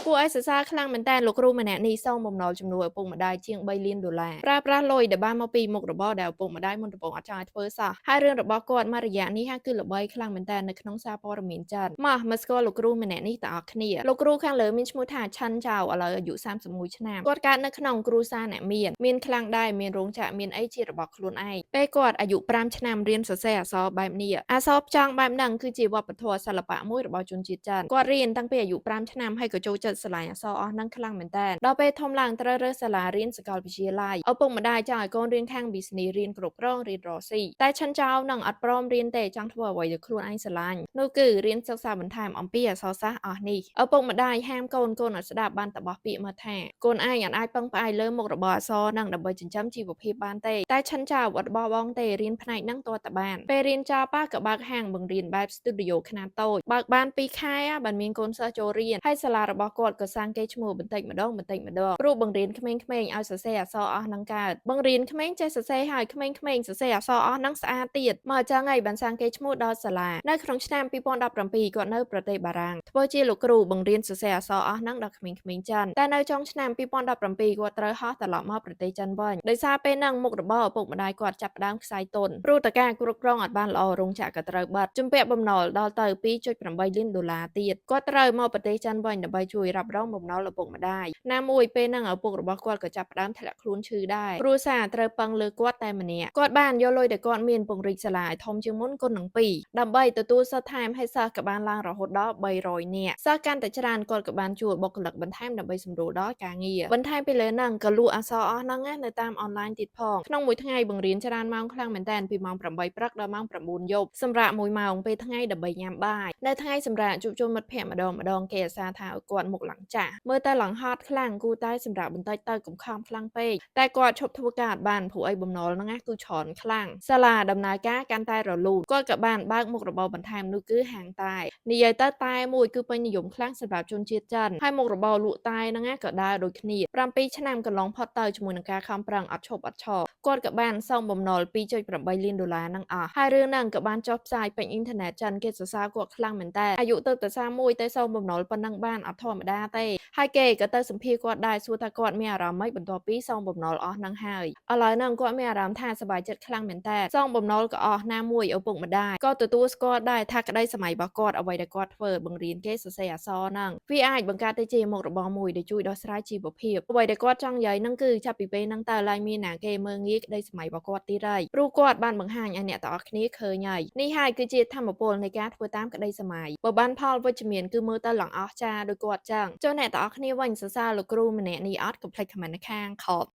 គួរឲ្យសរសើរខ្លាំងមែនតើលោកគ្រូម្នាក់នេះសងបំណុលជំនួយឪពុកម្ដាយជាង3លានដុល្លារប្រើប្រាស់លុយដែលបានមកពីមុខរបរដែលឪពុកម្ដាយមុនដំបូងអត់ចង់ឲ្យធ្វើសោះហើយរឿងរបស់គាត់មួយរយៈនេះហាគឺល្បីខ្លាំងមែនតើនៅក្នុងសារព័ត៌មានចិនមកមកស្គាល់លោកគ្រូម្នាក់នេះទាំងអស់គ្នាលោកគ្រូខាងលើមានឈ្មោះថាឆាន់ចៅឥឡូវអាយុ31ឆ្នាំគាត់កើតនៅក្នុងគ្រួសារអ្នកមានមានខ្លាំងដែរមានរោងចក្រមានអីជារបស់ខ្លួនឯងពេលគាត់អាយុ5ឆ្នាំរៀនសរសេរអក្សរបែបនេះអក្សរផ្ចង់បែបហ្នឹងគឺជាវប្បធម៌សិល្បៈមួយរបស់ជនជាតិចិនគាត់រៀនតាំងពីអាយុ5ឆ្នាំហើយក៏ចូលចិត្តស្រឡាញ់អក្សរអស់ហ្នឹងខ្លាំងមែនតើដល់ពេលធំឡើងត្រូវរើសសាលារៀនសាកលវិទ្យាល័យឪពុកម្ដាយចង់ឲ្យកូនរៀនខាង business រៀនគ្រប់គ្រងរៀនរកស៊ីតែឆិនចៅនឹងអត់ព្រមរៀនទេចង់ធ្វើអ្វីដែលខ្លួនឯងស្រឡាញ់នោះគឺរៀនសិក្សាបន្ថែមអំពីអក្សរសាស្ត្រអស់នេះឪពុកម្ដាយហាមកូនកូនអត់ស្ដាប់បានតបោះពាក្យមកថាកូនឯងអត់អាចពឹងផ្អែកលើមុខរបរអក្សរនឹងដើម្បីចិញ្ចឹមជីវភាពបានទេតែឆិនចៅអត់បោះបង់ទេរៀនផ្នែកហ្នឹងទាល់តែបានពេលរៀនចប់ប៉ះក៏បើកហាងបង្រៀនបែប studio ខ្នាតតូចបើកបាន2ខែបានមានកូនសិស្សចូលរៀនហើយសាលារបស់គាត់ក៏សាងកេរ្តិ៍ឈ្មោះបន្តិចម្ដងបន្តិចម្ដងព្រោះបង្រៀនក្មេងៗឲ្យសរសេរអក្សរអស់ហ្នឹងកើតបង្រៀនក្មេងចេះសរសេរហើយក្មេងៗសរសេរអក្សរអស់ហ្នឹងស្អាតទៀតមកអញ្ចឹងហើយបានសាងកេរ្តិ៍ឈ្មោះដល់សាលានៅក្នុងឆ្នាំ2017គាត់នៅប្រទេសបារាំងធ្វើជាលោកគ្រូបង្រៀនសរសេរអក្សរអស់ហ្នឹងដល់ក្មេងៗចិនតែនៅចុងឆ្នាំ2017គាត់ត្រូវហោះត្រឡប់មកប្រទេសចិនវិញដោយសារពេលហ្នឹងមុខរបរឪពុកម្ដាយគាត់ចាប់ផ្ដើមខ្សែទុនព្រោះតការគ្រប់គ្រងអត់បានល្អរោងចក្រក៏ត្រូវបិទជំពាក់បំណុលដល់ទៅ2.8លានដុល្លារទៀតគាត់ត្រូវមកប្រទេសចិនវិញដើម្បីជួយរ៉ាប់រងបំណុលឪពុកម្ដាយណាមួយពេលហ្នឹងឪពុករបស់គាត់ក៏ចាប់ផ្ដើមធ្លាក់ខ្លួនឈឺដែរគ្រួសារត្រូវពឹងលើគាត់តែម្នាក់គាត់បានយកលុយដែលគាត់មានពង្រីកសាលាឲ្យធំជាងមុនគុណនឹង2ដើម្បីទទួលសិស្សថែមហើយសិស្សក៏បានឡើងរហូតដល់300នាក់សិស្សកាន់តែច្រើនគាត់ក៏បានជួលបុគ្គលិកបន្ថែមដើម្បីសម្រួលដល់ការងារបន្ថែមពីលើហ្នឹងក៏លក់អក្សរអស់ហ្នឹងណានៅតាមអនឡាញទៀតផងក្នុងមួយថ្ងៃបង្រៀនច្រើនម៉ោងខ្លាំងមែនតើពីម៉ោង8ព្រឹកដល់ម៉ោង9យប់សម្រាប់1ម៉ោងពេលថ្ងៃដើម្បីញ៉ាំបាយនៅថ្ងៃសម្រាប់ជួបជុំមិត្តភ័ក្តិម្ដងម្ដងគេអាសាថាឲ្យគាត់មុខឡើងចាស់មើលទៅឡើងហត់ខ្លាំងគួរតែសម្រាប់បន្តិចទៅកុំខំខ្លាំងពេកតែគាត់ឈប់ធ្វើការអត់បានព្រោះអីបំណុលហ្នឹងណាគឺច្រើនខ្លាំងសាលាដំណើរការកាន់តែរលូនគាត់ក៏បានបើកមុខរបរបន្ថែមនោះគឺហាងតែនិយាយទៅតែមួយគឺពេញនិយមខ្លាំងសម្រាប់ជនជាតិចិនហើយមុខរបរលក់តែហ្នឹងណាក៏ដើរដូចគ្នា7ឆ្នាំកន្លងផុតទៅជាមួយនឹងការខំប្រឹងអត់ឈប់អត់ឈរគាត់ក៏បានសងបំណុល2.8លានដុល្លារហ្នឹងអស់ហើយរឿងហ្នឹងក៏បានចុះផ្សាយពេញអ៊ីនធឺណិតចិនគេសរសើរគាត់ខ្លាំងមែនតើអាយុទៅតែ31តែសងបំណុលប៉ុណ្ណឹងបានអត់ធម្មតាទេហើយគេក៏ទៅសម្ភាសគាត់ដែរសួរថាគាត់មានអារម្មណ៍ម៉េចបន្ទាប់ពីសងបំណុលអស់ហ្នឹងហើយឥឡូវហ្នឹងគាត់មានអារម្មណ៍ថាសប្បាយចិត្តខ្លាំងមែនតើសងបំណុលក៏អស់ណាមួយឪពុកម្ដាយក៏ទទួលស្គាល់ដែរថាក្តីសម័យរបស់គាត់អ្វីដែលគាត់ធ្វើបង្រៀនគេសរសេរអក្សរហ្នឹងវាអាចបង្កើតទៅជាមុខរបរមួយដែលជួយដោះស្រាយជីវភាពអ្វីដែលគាត់ចង់និយាយហ្នឹងគឺចាប់ពីពេលហ្នឹងទៅឡើងមានណាគេមើលងាយក្តីសម័យរបស់គាត់ទៀតហើយព្រោះគាត់បានបង្ហាញឲ្យអ្នកទាំងអស់គ្នាឃើញហើយនេះហើយគឺជាធម៌ពលនៃការធ្វើតាមក្តីសម័យបើបានផលវិជ្ជមានគឺមើលទៅឡើងអស្ចារ្យដោយគាត់ចឹងចុះអ្នកទាំងអស់គ្នាវិញសរសើរលោកគ្រូម្នាក់នេះអត់កុំភ្លេច comment នៅខាងខ